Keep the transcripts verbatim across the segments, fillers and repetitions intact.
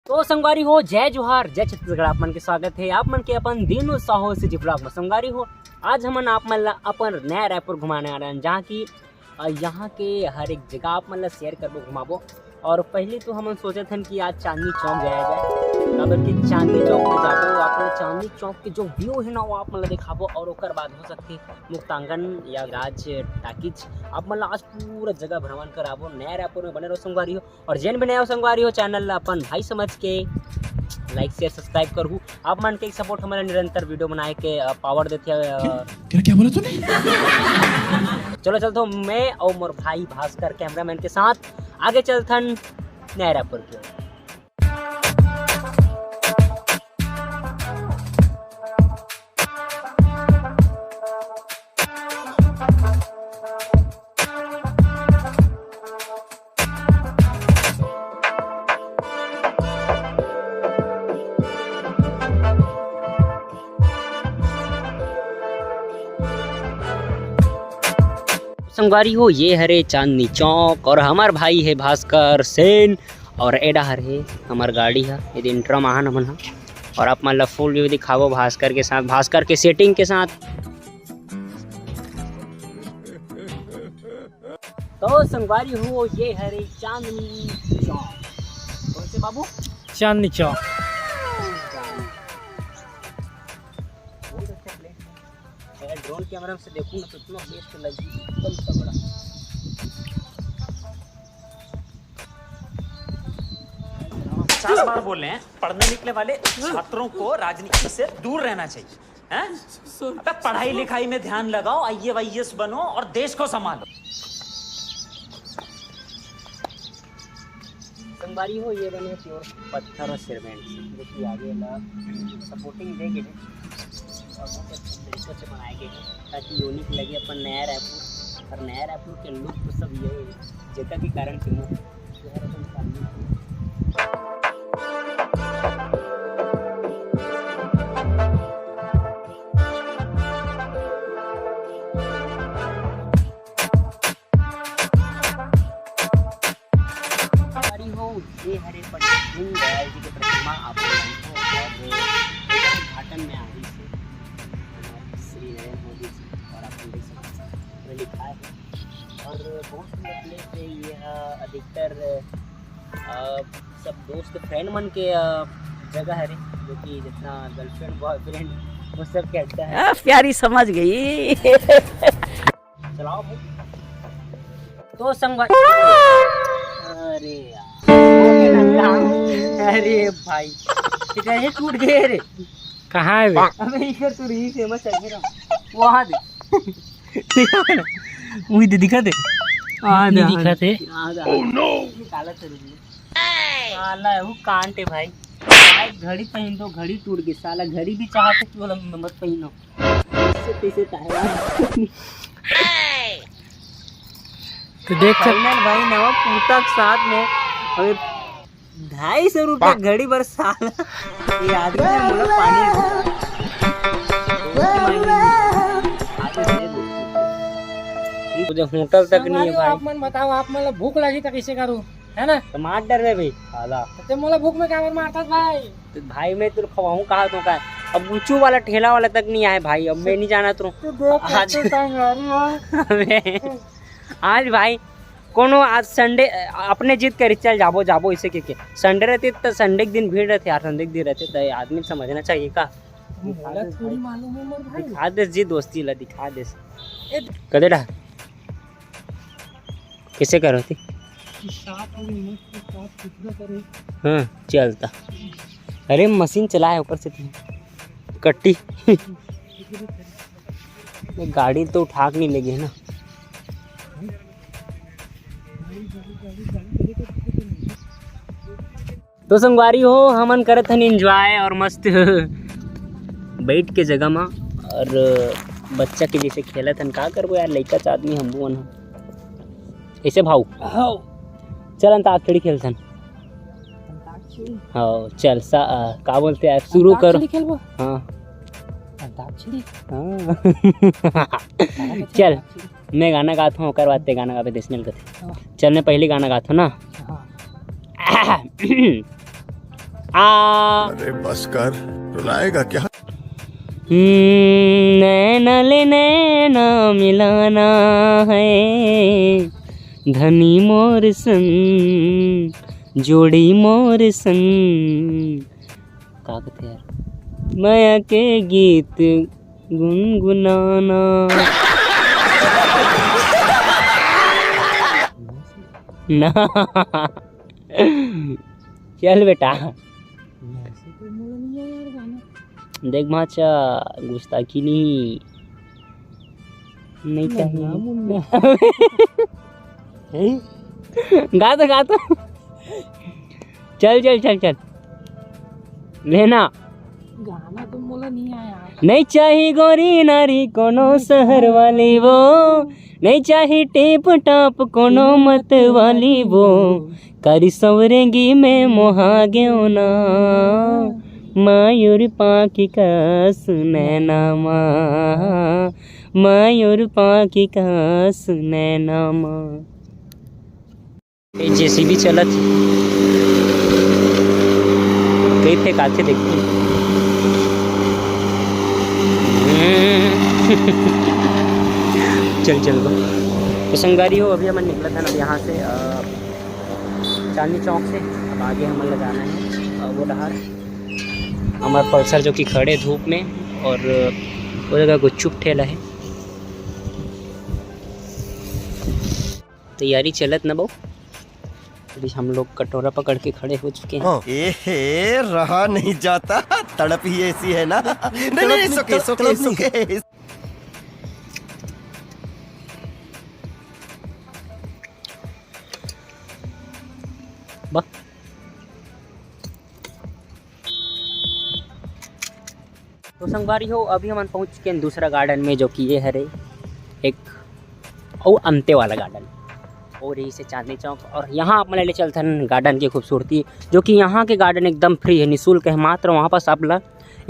तो संगवारी हो, जय जोहार, जय छत्तीसगढ़। आप मन के स्वागत हे आप मन के अपन दीनू साहू से जी vlog में। संगवारी हो, आज हमन आप मन ला अपन नया रायपुर घुमाने आ रहे हैं, जहाँ की अ, यहाँ के हर एक जगह आप मन ला share करबो, घुमाबो। और पहली तो हमन सोचत हन कि आज चांदनी चौक जाया जाए, काबर कि चांदनी चौक में जाबो, आप मन ला चांदनी चौक के जो view है ना, वो आप मन ला दिखाबो। और ओकर बाद हो सकथे मुक्तांगन या राज टाकीज, आप मन ला आज पूरा जगह भ्रमण कराबो। नया रायपुर में बने रहो संगवारी हो, और जेन भी नया संगवारी हो, channel ला अपन भाई समझ के like, share, subscribe करहू। आप मन के support हमन ला निरंतर video बनाए के, अ, power देथे, अ, तेरा क्या बोला तूने? चलो, चलथों मैं और मोर भाई भास्कर cameraman के साथ आगे चलथन नया रायपुर के। संगवारी हो, ये हरे चांदनी चौक और हमर भाई है भास्कर सेन। और ए डहर हे हमर गाड़ी ह, एदे इंट्रो म आहन हमन ह। और आप मन ला full view दिखाबो भास्कर के साथ, भास्कर के setting के साथ। तो संगवारी हो, ये हरे चांदनी चौक। कौन से बाबू? चांदनी चौक। बहुत अच्छा place है। अगर drone camera से देखूँ ना, तो इतना best लगी, एकदम तगड़ा। पचास बार बोल रहे हैं, पढ़ने निकले वाले छात्रों को राजनीति से दूर रहना चाहिए, हैं? अबे, पढ़ाई लिखाई में ध्यान लगाओ, आईएएस वाईएएस बनो और देश को संभालो। संगवारी हो, ये बने pure पत्थर और सीमेंट से, जो कि आगे ला supporting दे गए हैं और बहुत अच्छे तरीके से बनाए गए हैं, ताकि unique लगे अपन नया रायपुर। और नया रायपुर के look तो सब यही है, जेकर के कारण से मुख्य शहर अपन सामने संगवारी हो, ये हरे पंडित दीनदयाल जी के प्रतिमा आप लोगन को और उद्घाटन में आ रही है श्री नरेंद्र मोदी जी, और आप लोग देख सकते हैं, लिखा है। और बहुत सुंदर place है ये, अ, अधिकतर, अ, सब दोस्त friend मन के, अ, जगह हरे, जो कि जितना girlfriend boyfriend वो सब के अड्डा है। आ, प्यारी समझ गई। चलाओ भाई। तो संगवारी, अरे यार, अरे भाई, इधर ही टूट गए रे। कहाँ है बे? अबे इधर तो रही फेमस चल रहा, वहाँ दे। उही दे दिखा दे। हाँ, नहीं हाँ। दिखा दे। हाँ, हाँ। Oh no! ये काला चल रही है। साला वो कांटे भाई। भाई घड़ी पहन दो, घड़ी टूट गई। साला घड़ी भी चाहते कि बोला मत पहनो। इससे कैसे ताहे? तो देख सक- फाइनल भाई नवा कुर्ता के साथ में अबे ढाई सौ रुपया घड़ी बर साला। ये आदमी ने बोला पानी। मुझे होटल तक नहीं है भाई। आप मन बताओ, आप मन ला भूख लगी तो कैसे करूँ, है ना? तो मार डर रहे भाई, साला। तो ते मोला भूख में क्या मारता भाई? तो भाई मैं तुला खवाऊं कहा तो का? अब ऊंचू वाला ठेला वाला तक नहीं आए भाई, अब मैं नहीं जाना तुम। तो देख आज कैसे तैयारी है। अबे, आज भाई कोनो आज Sunday, अपने जिद करी चल जाबो जाबो इसे के, के Sunday रहती तो Sunday के दिन भीड़ रहती यार, Sunday के दिन रहती तो आदमी समझना चाहिए का? मोला थोड़ी मालूम है मोर भाई। दिखा दे जी दोस्ती ला, दिखा दे। ए कदे डा कैसे करो थी? साफ हो गई, मस्त साफ सुथरा करे। हाँ, चलता। अरे मशीन चलाए ऊपर से कट्टी। ये गाड़ी तो उठा के नहीं लेगे है ना। तो संगवारी हो, हमन करत हन enjoy और मस्त बैठ के जगह मा, और बच्चा के जैसे खेलत हन। का करबो यार, लइका च आदमी हम बुअन हो, ऐसे भाव। हाँ। चल अंताक्षरी खेलथन। अंताक्षरी? हाँ, चल सा, आ, का बोलते यार, शुरू करो। अंताक्षरी खेलबो? हाँ। अंताक्षरी? हाँ। चल। मैं गाना गात हूँ, ओकर बाद ते गाना गाबे, देसनेल कथे। हाँ। चल, मैं पहले गाना गात हूँ ना। हाँ। आ। अरे बस कर, रुलाएगा क्या? हम्म, नैना ले नैना मिलाना है, धनी मोर संग, जोड़ी मोर संग। का कथे यार? मया के गीत गुनगुनाना। ना। चल बेटा। वैसे तो मोला नहीं आया यार गाना। देख भांचा, गुस्ताखी नहीं, नहीं चाहिए। गा तो, गा तो। चल, चल, चल, चल। लेना। गाना तो मोला नहीं आया। नहीं चाही गोरी नारी कोनो शहर वाली वो, नहीं चाही टीप टाप कोनो मत वाली वो, करी संवरेंगी में मोहा गेव ना, मयूर पाखी कस नैना मा, मयूर पाखी कस नैना मा। ए जेसीबी चलत हे। कई फेंकाथे देखते। चल, चल गो। तो संगवारी हो, अभी हमन निकलत हन अब यहाँ से, अ, चांदनी चौक से। अब आगे हमन ला जाना है, अ, वो डहार। हमार पल्सर जो कि खड़े धूप में, और वो जगह गुपचुप ठेला है। तैयारी चलत न बहू, अभी हम लोग कटोरा पकड़ के खड़े हो चुके हैं। हाँ। ए हे, रहा नहीं जाता, तड़प ही ऐसी है ना। नहीं, नहीं, नहीं, तड़प नहीं, सुके, तड़प, सुके, तड़प नहीं। सुके। बा। तो संगवारी हो, अभी हमन पहुंच चुके हैं दूसरा गार्डन में, जो कि ये हरे एक अउ अंते वाला गार्डन, और यही से चांदनी चौक। और यहाँ आप मन ले चलथन गार्डन की खूबसूरती, जो कि यहाँ के गार्डन एकदम फ्री है, निशुल्क है। मात्र वहाँ पास आप ला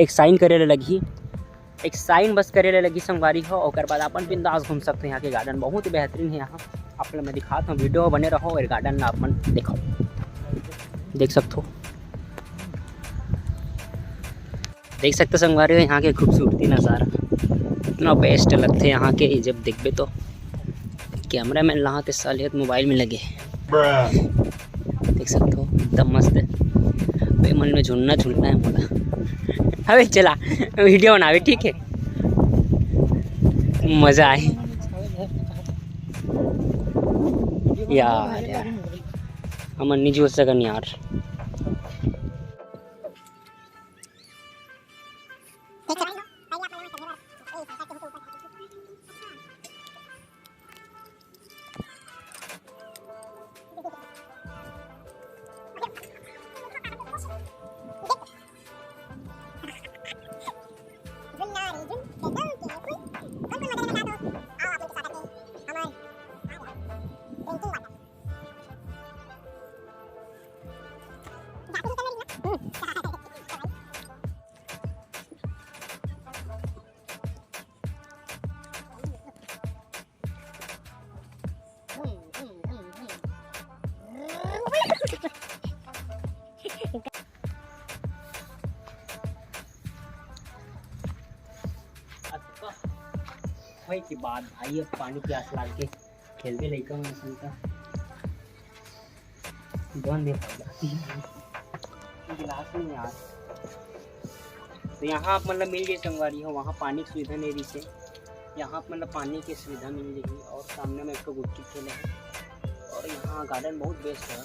एक साइन करे ला लगही, एक साइन बस करे ला लगही संगवारी हो, ओकर बाद अपन बिंदास घूम सकते हैं। यहाँ के गार्डन बहुत ही बेहतरीन है। यहाँ आप ला मैं दिखाता हूँ, वीडियो में बने रहो और गार्डन ला अपन देखो, देख सकते हो। देख सकते हो संगवारी हो, यहाँ के खूबसूरती नज़ारा इतना बेस्ट लगथे यहाँ के, जब देखबे तो। कैमरा मैन ला ते साले मोबाइल में लगे। देख सकते हो, एकदम मस्त है। बे मन में झुलना झुलना है मोला। अबे चला, वीडियो बनावे, ठीक है, मज़ा आए। यार, यार, हमन नहीं जुड़ सकन यार। होए के बाद भाई, अब पानी प्यास लाग के खेलबे लइका मन असन का। बंद हे भाई, गिलास नहीं यार। तो यहाँ आप मतलब मिल गए संगवारी हो, वहाँ पानी की सुविधा नहीं रही थे, यहाँ आप मतलब पानी की सुविधा मिल रही। और सामने में एक ठो गुपचुप ठेला है, और यहाँ गार्डन बहुत बेस्ट है,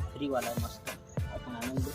फ्री वाला है, मस्त है, अपन आनंद लो।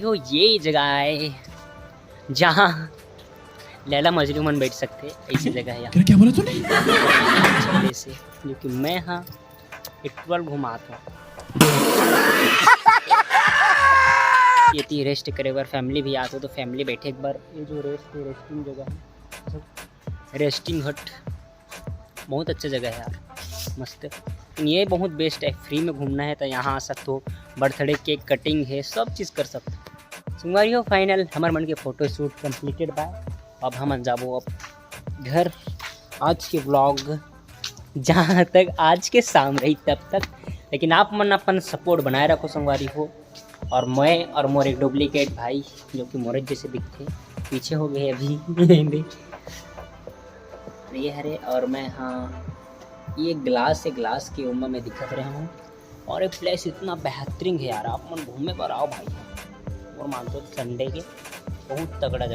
तो ये जगह है जहाँ लैला मजनू मन बैठ सकते, ऐसी जगह है यहाँ। क्या बोला तूने? जैसे जो कि मैं हाँ एक बार घुमात हूँ। ये ती रेस्ट करे बर फैमिली भी आते हो तो फैमिली बैठे एक बार। ये जो रेस्ट रेस्टिंग जगह है, रेस्टिंग हट बहुत अच्छा जगह है यार, मस्त। लेकिन ये बहुत बेस्ट है, फ्री में घूमना है तो यहाँ आ सकते हो। बर्थडे केक कटिंग है, सब चीज़ कर सकते हो। संगवारी हो, फाइनल हमर मन के फोटो शूट कंप्लीटेड बा। अब हम जाबो अब घर। आज के व्लॉग जहाँ तक आज के शाम रही तब तक, लेकिन आप मन अपन सपोर्ट बनाए रखो संगवारी हो। और मैं और मोर एक डुप्लीकेट भाई जो कि मोरे जैसे दिखते पीछे हो गए अभी। ये हरे और मैं हाँ ये ग्लास है, ग्लास के ऊपर मैं दिखत रहे हूँ। और ये प्लेस इतना बेहतरीन है यार, आप मन घूमे पर आओ भाई। और मानतो संडे के बहुत तगड़ा जगह।